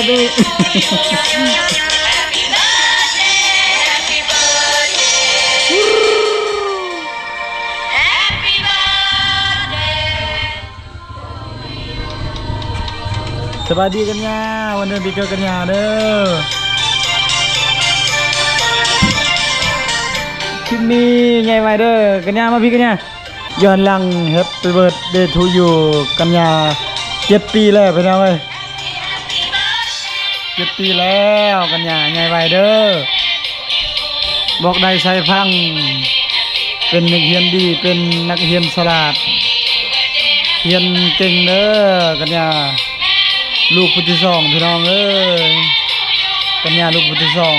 ສະບາຍດີກັນຍາ ວັນເດືອນປີເກີດກັນຍາເດີ. ຄລິບນີ້ໃຫຍ່ໄວເດີ ກັນຍາ ມາພີ້ກັນຍາ. ຍ້ອນຫຼັງ Happy Birthday to you ກັນຍາ ເຈັດປີແລ້ວພີ່ນ້ອງເອີຍ ເຈັດປີແລ້ວ ກັນຍາໃຫຍ່ໄວເດີ ບອກໄດ້ໃສ່ຟັງ ເປັນນັກຮຽນດີ ເປັນນັກຮຽນສະຫຼາດ ຮຽນເກັ່ງເດີ ກັນຍາ ລູກຜູ້ທີສອງພີ່ນ້ອງເອີຍ ກັນຍາລູກຜູ້ທີສອງ.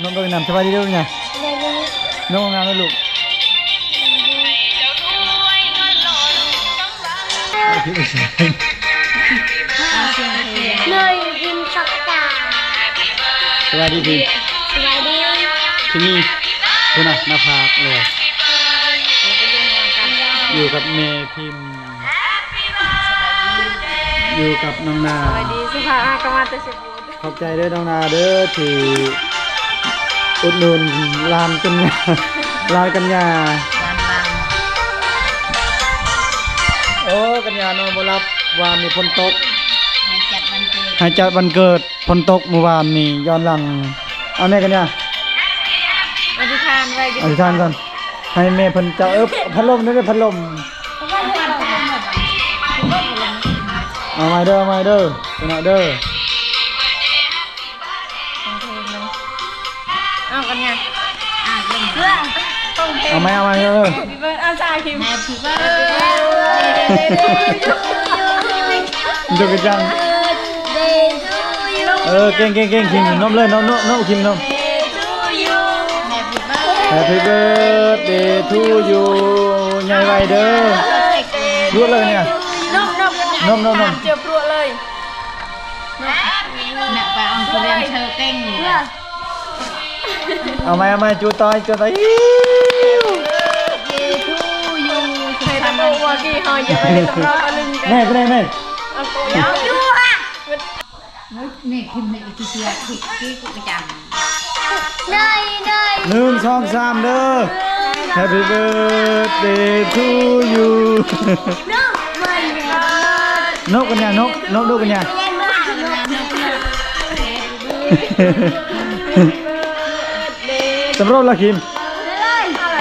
ນ້ອງກໍງາມ ສະບາຍດີເດີຍາ ນ້ອງງາມເດີລູກ. ເລີຍພິມສັກກາ ສະບາຍດີພິມ ສະບາຍດີ ທີ່ນີ້ພຸ້ນນະ ໜ້າຜາກເລີຍ ຢູ່ກັບແມ່ພິມ ຢູ່ກັບນ້ອງນາ ສະບາຍດີ ສະພາອາກະມາແຕ່ເຊຍບູດ. ຂອບໃຈເດີນ້ອງນາເດີ ທີ່ອຸດໜູນຫຼານກັນຍາ ຫຼານກັນຍາ. ໂອ້ ກັນຍານອນບໍ່ຫຼັບ ວານນີ້ຝົນຕົກ ໃຫ້ຈັດວັນເກີດ ໃຫ້ຈັດວັນເກີດ ຝົນຕົກມື້ວານນີ້ ຍ້ອນຫຼັງ ເອົາແນ່ກັນຍາ ອະທິຖານໄວ້ ອະທິຖານກ່ອນ ໃຫ້ແມ່ເພິ່ນເຈົ້າ ເອີ ພັດລົມເດີ ພັດລົມ ເອົາໃໝ່ເດີ ເອົາໃໝ່ເດີ ຊະນະເດີ. ເອົາກັນຍາ ເອົາໃໝ່ ເອົາໃໝ່ເດີ Happy Birthday ເອົາສາວຄິມ Happy Birthday to you ເດີກະຈັງ Birthday to you ເອີ ເກັ່ງໆໆ ຄິມ ນົມເລີຍ ນົມ ນົມ ນົມ ຄິມ ນົມ Happy Birthday to you ໃຫຍ່ໄວເດີ ລວດເລີຍເນຍ ນົມ ນົມ ນົມ ນົມ ເຈີພຣວເລີຍ. ແມ່ໄປເອົາທຸລຽນເຊີເກັ່ງ ເອົາໃໝ່ ເອົາໃໝ່ ຈູຕ່ອຍ ຈູຕ່ອຍ Happy Birthday to you ໃຫ້ຕະໂກນວ່າກີ້ເຮົາຢ່າໄປເຮັດຕຳລາວຕະລຶງກັນ ແມ່ ແມ່ ແມ່ ເອົາໂກຍາວຢູ່ອະ ນີ້ຄິມໃຫ້ອີກເທື່ອ ຄິກ ຄິກປະຈຳ ໜຶ່ງ ສອງ ສາມ ເດີ Happy birthday to you ນົບກັນຍາ ນົບ ນົບດູກັນຍາ ສຳລັບລາຄິມ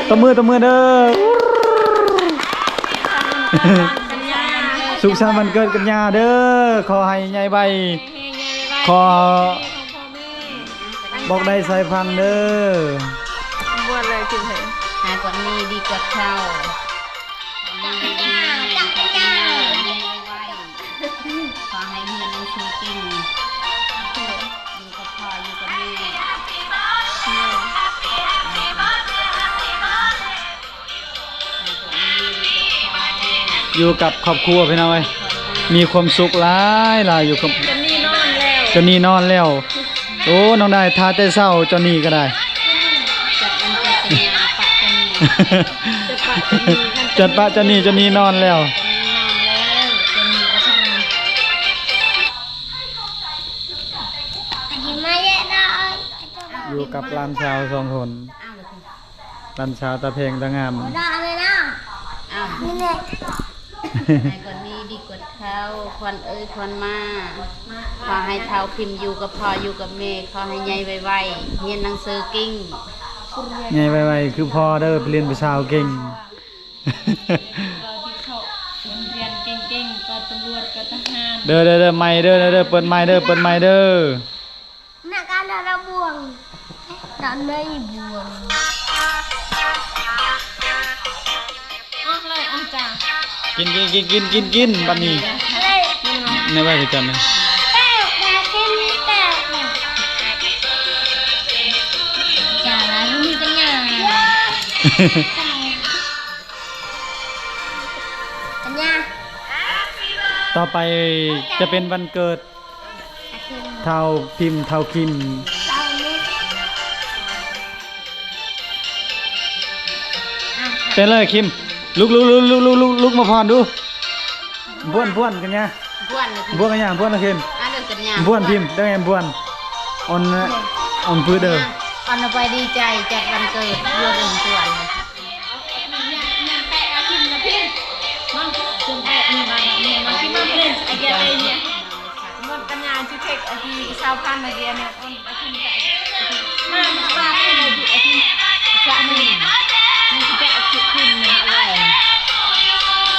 ຕົບມື ຕົບມືເດີ ສຸກສັນວັນເກີດກັນຍາເດີ ຂໍໃຫ້ໃຫຍ່ໄວ ຂໍ ບອກໄດ້ໃສ່ຟັງເດີ ບວດເລີຍຄືໃຜ ຫາກວ່ານີ້ດີກວ່າເກົ່າ ຂອໃຫ້ຮຽນໜັງສືເກັ່ງ ຢູ່ກັບພໍ່ຢູ່ກັບແມ່ ຢູ່ກັບຄອບຄົວພີ່ນ້ອງເອີຍ ມີຄວາມສຸກຫຼາຍໆ ຢູ່ກັບ ຈອນນີ້ນອນແລ້ວ ຈອນນີ້ນອນແລ້ວ ໂອ້ ນ້ອງໄດ້ຖ້າແຕ່ເຊົ້າ ຈອນນີ້ກໍໄດ້ ຈອນປະ ຈອນນີ້ ຈອນນີ້ນອນແລ້ວ ຢູ່ກັບຫຼານສາວສອງຄົນ ຫຼານສາວຕາແພງຕາງາມ ເອົາ ໃຫ້ກວ່ານີ້ດີກວ່າເກົ່າ ຂວັນເອີຍ ຂວັນມາ ຂໍໃຫ້ທ້າວພິມຢູ່ກັບພໍ່ຢູ່ກັບແມ່ ຂໍໃຫ້ໃຫຍ່ໄວໆ ຮຽນໜັງສືເກັ່ງ ໃຫຍ່ໄວໆ ຄືພໍ່ເດີ ໄປຮຽນເປັນສາວເກັ່ງ ກໍດີເຂົ້າໂຮງຮຽນເກັ່ງໆ ກໍຕຳຫຼວດ ກໍທະຫານ ເດີ ເດີ ເດີ ໄມເດີ ເດີ ເດີ ເປີດໄມເດີ ເປີດໄມເດີ. ນະການດາລະບ່ວງ ດານໃນບ່ວງ ອອກເລີຍ ອອກຈ້າ ກິນ ກິນ ກິນ ກິນ ກິນ ບັດນີ້ ໃນໄວ້ຄືກັນນະ ແຕກແລ້ວ ກິນແຕກແລ້ວ ຈ້າ ລະມີປັນຍາ ປັນຍາ ຕໍ່ໄປຈະເປັນວັນເກີດ ທ້າວພິມ ທ້າວຄິມ ເປັນເລີຍຄິມ ລຸກ ລຸກ ລຸກ ລຸກ ລຸກ ລຸກ ລຸກມາຟ້ອນດູ ບ້ວນ ບ້ວນກັນຍາ ບ້ວນ ບ້ວນກັນຫຍັງ ບ້ວນກັນເຂັມ ອ່າ ເດີກັນຫຍັງ ບ້ວນພິມ ເດີແອມ ບ້ວນ ອອນ ອອນປືເດີ ອອນໄປດີໃຈຈັດວັນເກີດ ບ້ວນເດີ ບ້ວນ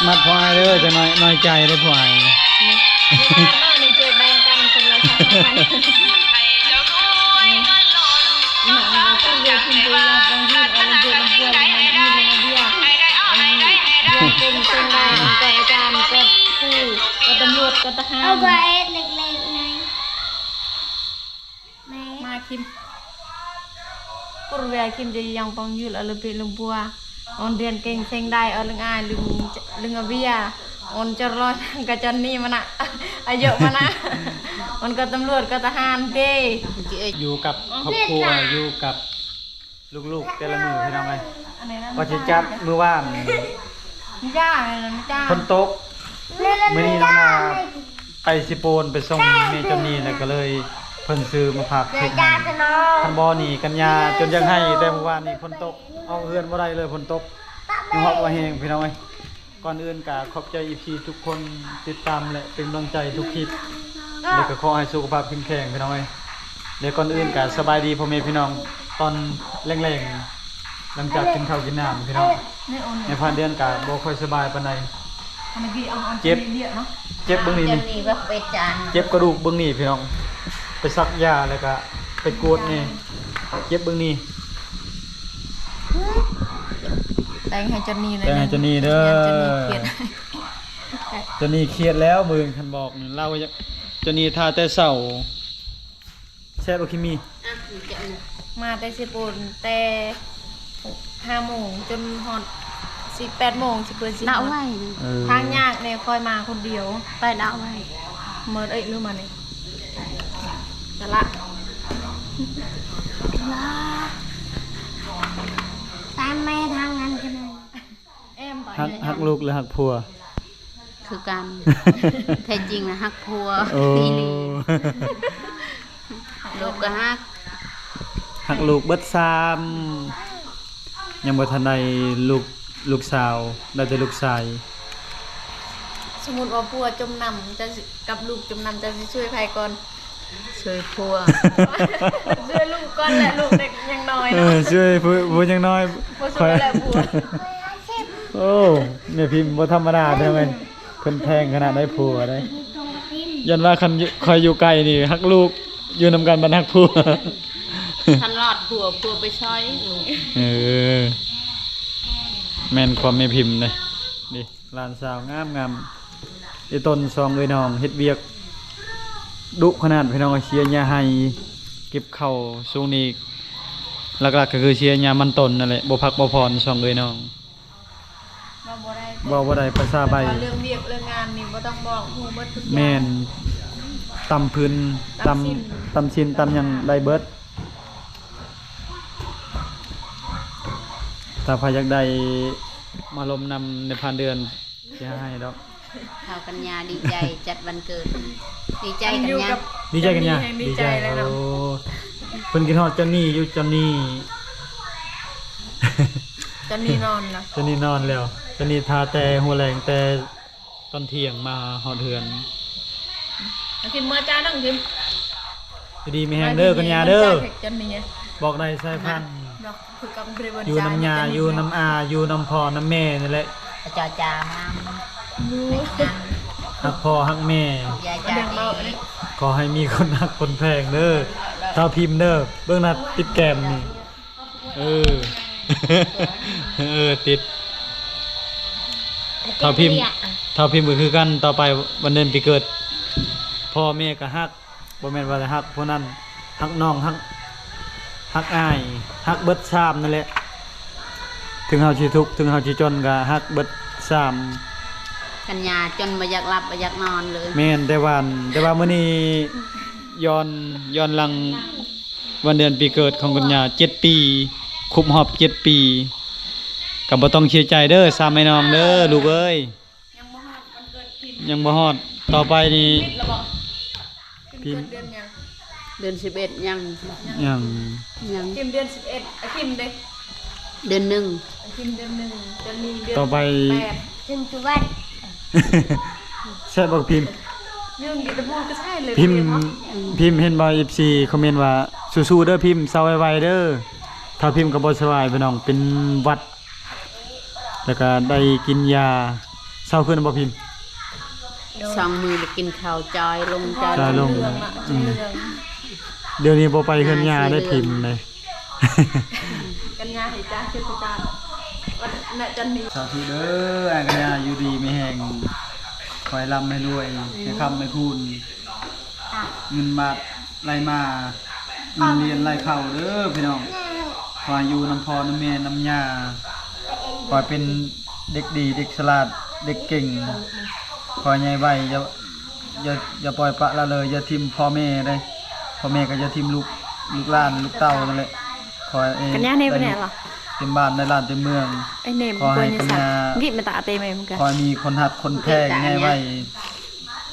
ມັດພວກອ້າຍເດີ ຈັກໜ້ອຍນ້ອຍໃຈເດີພວກອ້າຍ ມາຄິມ ກຸຣວຽຄິມຈະຍັງປອງຍືນອາລະເບລົງບົວ ອອນເດືອນເກັ່ງເຊັງໄດ ອອນລຶງອາຍລຶງ ລຶງອາເວຍ ອອນຈອນລອຍກະຈອນນີ້ມານະ ອາຍຸມານະ ອອນກໍຕຳຫຼວດກໍທະຫານເດ້ ຢູ່ກັບຄອບຄົວ ຢູ່ກັບ ລູກໆແຕ່ລະມື້ພີ່ນ້ອງເອີຍ ວ່າຊິຈັດມື້ວານ ຝົນຕົກ ມື້ນີ້ນ້ອງນາໄປຊິໂປນໄປສົ່ງແມ່ຈອນນີ ແລ້ວກໍເລີຍເພິ່ນຊື້ມາຝາກເພັກໃຫ້ ຄັນບໍ່ນີ້ກັນຍາຈົນຢາກໄຫ້ ແຕ່ມື້ວານນີ້ຝົນຕົກ ອອກເຮືອນບໍ່ໄດ້ເລີຍ ຝົນຕົກ ຍອມຮັບວ່າແຮງພີ່ນ້ອງເອີຍ. ກ່ອນອື່ນກະຂອບໃຈເອັຟຊີທຸກຄົນ ຕິດຕາມ ແລະ ເປັນກຳລັງໃຈທຸກຄລິບ ແລະ ກໍຂໍໃຫ້ສຸຂະພາບເຂັ້ມແຂງພີ່ນ້ອງເອີຍ ແລະ ກ່ອນອື່ນກະສະບາຍດີພໍ່ແມ່ພີ່ນ້ອງ ຕອນແລງໆ ຫຼັງຈາກກິນເຂົ້າກິນນ້ຳພີ່ນ້ອງ ແມ່ພານເດືອນກະບໍ່ຄ່ອຍສະບາຍປານໃດ ເຈັບ ເຈັບເບິ່ງນີ້ ເຈັບກະດູກເບິ່ງນີ້ພີ່ນ້ອງ ໄປສັກຢາ ແລ້ວກະໄປກວດນີ້ ເຈັບເບິ່ງນີ້ ແຕ່ງໃຫ້ຈອນນີ ແຕ່ງໃຫ້ຈອນນີເດີ ຈອນນີຄຽດແລ້ວ ມື້ອື່ນຄັນບອກນີ້ ລາວຢາກ ຈອນນີຖ້າແຕ່ເຊົ້າ ແຊດບໍ່ຄິມມີ ມາແຕ່ເຊໂປນແຕ່ຫ້າໂມງຈົນຮອດສິບແປດໂມງຊິເປີດສິບ ເອີ ທາງຍາກແດ່ ຂ້ອຍມາຄົນດຽວ ໄປດາວໄວ້ ເມີດເອີຍລືມມານີ້ ຕະລະ ຕາມແມ່ທາງນັ້ນກັນ ຮັກ ຮັກລູກຫຼືຮັກຜົວ? ຄືກັນ ແທ້ຈິງນະຮັກຜົວ ໂອ້ ອີ່ຫຼີ ລູກກໍຮັກ ຮັກລູກເບິດຊ້ຳ ຍັງບໍ່ທັນໄດ້ລູກ ລູກສາວ ໄດ້ແຕ່ລູກຊາຍ. ສົມມຸດວ່າຜົວຈົມນ້ຳ ເຈົ້າຊິ ກັບລູກຈົມນ້ຳ ເຈົ້າຊິຊ່ວຍໃຜກ່ອນ? ຊ່ວຍຜົວ ຊ່ວຍລູກກ່ອນແຫຼະ ລູກເດັກຍັງນ້ອຍ ເອີ ເນາະ ຊ່ວຍຜູ້ ຜູ້ຍັງນ້ອຍ ບໍ່ຊ່ວຍແຫຼະຜົວ ໂອ້ ແມ່ພິມບໍ່ທຳມະດາເດີ ເພິ່ນແພງຂະໜາດໃດຜົວໃດ ຢ້ານວ່າຄັນຂ້ອຍຢູ່ໄກນີ້ຮັກລູກ ຢູ່ນຳກັນບັດຮັກຜົວ ຄັນລອດຜົວ ຜົວໄປຊ່ອຍລູກ ເອີ ແມ່ນຄວາມແມ່ພິມເດ້ ນີ້ ຫຼານສາວງາມໆ ອີ່ຕົນສອງເອື້ອຍນ້ອງເຮັດວຽກດຸຂະໜາດພີ່ນ້ອງ ເຊຍຫຍ້າໄຮ່ ເກັບເຂົ້າ ຊ່ວງນີ້ຫຼັກໆກໍຄືເຊຍຫຍ້າມັນຕົ້ນນັ້ນແຫຼະ ບໍ່ພັກບໍ່ຜ່ອນສອງເອື້ອຍນ້ອງ ເວົ້າບໍ່ໄດ້ ເວົ້າບໍ່ໄດ້ພາສາໃບ້ ເວົ້າເລື່ອງວຽກເລື່ອງງານນີ້ບໍ່ຕ້ອງບອກ ຮູ້ເບິດທຸກຢ່າງ ແມ່ນ ຕຳຟືນ ຕຳ ຕຳຊິ້ນ ຕຳຫຍັງໄດ້ເບິດ ຖ້າໃຜຢາກໄດ້ມາລົມນຳໃນຜ່ານເດືອນ ຊິໃຫ້ດອກ ເຖົ້າກັນຍາດີໃຈຈັດວັນເກີດ ດີໃຈກັນຍາ ດີໃຈກັນຍາ ດີໃຈແລ້ວເນາະ ໂອ້ ເພິ່ນຄິດຮອດຈອນນີຢູ່ ຈອນນີ ຈອນນີນອນລະ ຈອນນີນອນແລ້ວ ຈອນນີຖ້າແຕ່ຫົວແລງ ແຕ່ຕອນທ່ຽງມາຮອດເຮືອນ ອາທິດເມືອຈ້າໜຶ່ງທິມ ຢູ່ດີມີແຮງເດີກັນຍາເດີ ຈອນນີ ບອກໄດ້ສາຍພັນ ຢູ່ນຳຍ່າ ຢູ່ນຳອາ ຢູ່ນຳພໍ່ນຳແມ່ນີ້ແຫຼະ ຈາຈາມາ ຮັກພໍ່ຮັກແມ່ ຢ່າຈາ ຂໍໃຫ້ມີຄົນຮັກຄົນແພງເດີ ທ້າວພິມເດີ ເບິ່ງໜ້າຕິດແກ້ມນີ້ ເອີ ເອີ ຕິດ ທ້າວພິມ ທ້າວພິມກໍຄືກັນ ຕໍ່ໄປວັນເດືອນປີເກີດ ພໍ່ແມ່ກໍຮັກ ບໍ່ແມ່ນວ່າແຕ່ຮັກຜູ້ນັ້ນ ຮັກນ້ອງ ຮັກ ຮັກອ້າຍ ຮັກເບິດສາມນັ້ນແຫຼະ ເຖິງເຮົາຊິທຸກ ເຖິງເຮົາຊິຈົນກໍຮັກເບິດສາມ ກັນຍາຈົນບໍ່ຢາກຫຼັບບໍ່ຢາກນອນເລີຍ ແມ່ນ ແຕ່ວ່າ ແຕ່ວ່າມື້ນີ້ຍ້ອນ ຍ້ອນຫຼັງວັນເດືອນປີເກີດຂອງກັນຍາເຈັດປີ ຄົບຮອບເຈັດປີ ກໍບໍ່ຕ້ອງເສຍໃຈເດີ ສາມອ້າຍນ້ອງເດີ ລູກເອີຍ ຍັງບໍ່ຮອດວັນເກີດພິມ ຍັງບໍ່ຮອດ ຕໍ່ໄປນີ້ ພິມ ເດືອນຫຍັງ? ເດືອນສິບເອັດຍັງ ຍັງ ຍັງ ພິມເດືອນສິບເອັດ ອາ ພິມເດ້ ເດືອນໜຶ່ງ ພິມເດືອນໜຶ່ງ ຈອນນີເດືອນ ຕໍ່ໄປ ແປດ ເຖິງຈຸວັນ ແຊບບໍ່ພິມ? ຍັງກິນແຕ່ໝູກະຊາຍເລີຍ ພິມ ພິມເຫັນບໍ່ ເອັຟຊີ ຄອມເມັນວ່າ ສູ້ໆເດີພິມ ເຊົາໄວໆເດີ. ຖ້າພິມກໍບໍ່ສະບາຍພີ່ນ້ອງ ເປັນຫວັດ ແລ້ວກໍໄດ້ກິນຢາ ເຊົາຂຶ້ນບໍ່ພິມ? ສອງມື້ບໍ່ກິນເຂົ້າ ຈ່ອຍລົງ ຈ່ອຍລົງ ຈ່ອຍລົງ ອືມ ດຽວນີ້ບໍ່ໄປເຮືອນຍ່າໄດ້ພິມເດ້ ກັນຍາໃຫ້ຈ້າ ເທດສະການ ວັນນະຈັນນີ ສາທຸເດີ ອ້າຍກັນຍາຢູ່ດີມີແຮງ ຂໍໃຫ້ລ່ຳໃຫ້ລວຍ ໃຫ້ຄ້ຳໃຫ້ຄູນ ເງິນບາດໄຫຼມາ ເງິນລຽນໄຫຼເຂົ້າເດີພີ່ນ້ອງ ຂໍໃຫ້ຢູ່ນຳພໍ່ນຳແມ່ນຳຍ່າ ຂໍໃຫ້ເປັນເດັກດີ ເດັກສະຫຼາດ ເດັກເກັ່ງ ຂໍໃຫຍ່ໄວ ຢ່າ ຢ່າ ຢ່າປ່ອຍປະລະເລີຍ ຢ່າຖິ້ມພໍ່ແມ່ເດ້ ພໍ່ແມ່ກໍຢ່າຖິ້ມລູກ ລູກຫຼານ ລູກເຕົ້ານັ້ນແຫຼະ ຂໍໃຫ້ ກັນຍາເນ ໄດ້ ເຕັມບ້ານໄດ້ລ້ານເຕັມເມືອງ ໄອ້ເນມ ຂໍໃຫ້ກັນຍາ ກິນມາຕາເຕແມ່ມັນກະ ຂໍໃຫ້ມີຄົນຮັກຄົນແພງໃຫຍ່ໄວ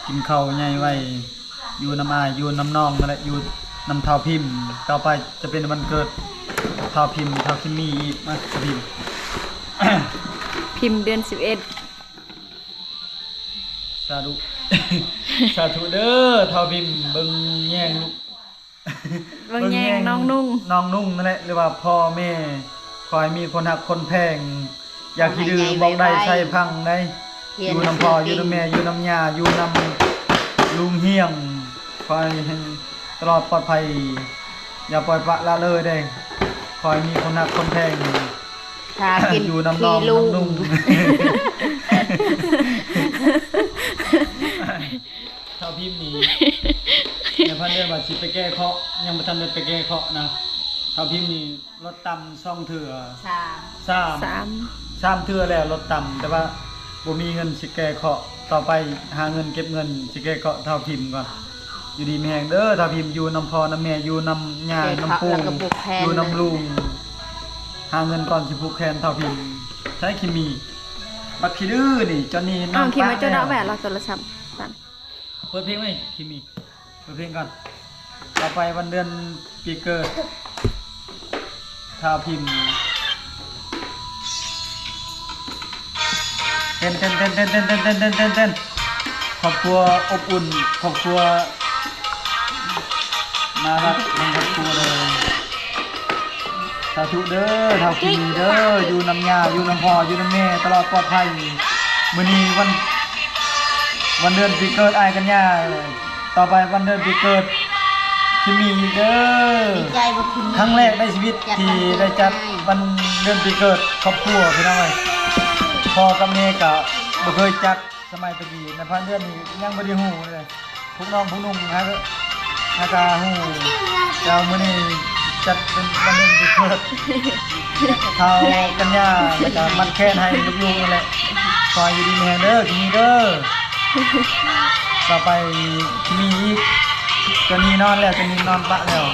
ກິນເຂົ້າໃຫຍ່ໄວ ຢູ່ນຳອ້າຍ ຢູ່ນຳນ້ອງນັ້ນແຫຼະ ຢູ່ນຳທ້າວພິມ ຕໍ່ໄປຈະເປັນວັນເກີດທ້າວພິມ ທ້າວຄິມມີອີກ ມາພິມ ພິມເດືອນສິບເອັດ ສາທຸ ສາທຸເດີ ທ້າວພິມ ເບິ່ງແຍງລູກ ເບິ່ງແຍງນ້ອງນຸ່ງ ນ້ອງນຸ່ງນັ້ນແຫຼະ ຫຼືວ່າພໍ່ແມ່ ຂໍໃຫ້ມີຄົນຮັກຄົນແພງ ຢ່າຂີ້ດື້ ບອກໄດ້ໃສ່ຟັງໄດ໋ ຢູ່ນຳພໍ່ ຢູ່ນຳແມ່ ຢູ່ນຳຍ່າ ຢູ່ນຳລຸງຮຽງ ຂໍໃຫ້ຕະຫຼອດປອດໄພ ຢ່າປ່ອຍປະລະເລີຍເດ້ ຂໍໃຫ້ມີຄົນຮັກຄົນແພງ ຖ້າກິນ ຢູ່ນຳນ້ອງ ຂີ້ລູກ ນຳນຸ່ງ ທ້າວພິມນີ້ ຍາຍພັນເດືອນວ່າຊິໄປແກ້ເຄາະ ຍັງບໍ່ທັນໄດ້ໄປແກ້ເຄາະນະ ທ້າວພິມນີ້ລົດຕ່ຳສອງເທື່ອ ສາມ ສາມ ສາມ ສາມເທື່ອແລ້ວລົດຕ່ຳ ແຕ່ວ່າບໍ່ມີເງິນຊິແກ້ເຄາະ ຕໍ່ໄປຫາເງິນເກັບເງິນຊິແກ້ເຄາະທ້າວພິມກ່ອນ ຢູ່ດີມີແຮງເດີທ້າວພິມ ຢູ່ນຳພໍ່ນຳແມ່ ຢູ່ນຳຍ່ານຳປູ່ ຢູ່ນຳລຸງ ຫາເງິນກ່ອນຊິຜູກແຂນທ້າວພິມ ໃຊ້ຄີມີ ບັກຂີ້ດື້ນີ້ ຈອນນີ້ ອ້າວ ນຳ ຄິດວ່າ ປະ ເຈົ້າເນາະ ແວ່ລະໂທລະສັບ ເປີດເພງໄວ້ ຄິມມີ ເປີດເພງກ່ອນ ຕໍ່ໄປວັນເດືອນປີເກີດ ທ້າວພິມ ເຕັ້ນ ເຕັ້ນ ເຕັ້ນ ຄອບຄົວອົບອຸ່ນ ຄອບຄົວ ໜ້າຮັກທັງຄອບຄົວເລີຍ ສາທຸເດີ ທ້າວຄິມມີເດີ ຢູ່ນຳຍ່າ ຢູ່ນຳພໍ່ ຢູ່ນຳແມ່ ຕະຫຼອດປອດໄພ ມື້ນີ້ວັນ ວັນເດືອນປີເກີດອ້າຍກັນຍາ ຕໍ່ໄປວັນເດືອນປີເກີດຄິມມີອີກເດີ ດີໃຈບໍ່ຄິມມີ ຄັ້ງແລກໃນຊີວິດທີ່ໄດ້ຈັດວັນເດືອນປີເກີດຄອບຄົວ ພີ່ນ້ອງເອີຍ ພໍ່ກັບແມ່ກະບໍ່ເຄີຍຈັດ ສະໄໝຕະກີ້ນະ ພາກເດືອນນີ້ຍັງບໍ່ໄດ້ຮູ້ເລີຍ ພວກນ້ອງພວກນຸ່ງຫາກະ ຫາກະຮູ້ ແຕ່ວ່າມື້ນີ້ຈັດເປັນວັນເດືອນປີເກີດທ້າວກັນຍາ ແລ້ວກະມັດແຂນໃຫ້ລູກໆນັ້ນແຫຼະ ຂໍໃຫ້ຢູ່ດີມີແຮງເດີ ກິນດີເດີ ຕໍ່ໄປມີອີກ ຕອນນີ້ນອນແລ້ວ ຕອນນີ້ນອນປະແລ້ວ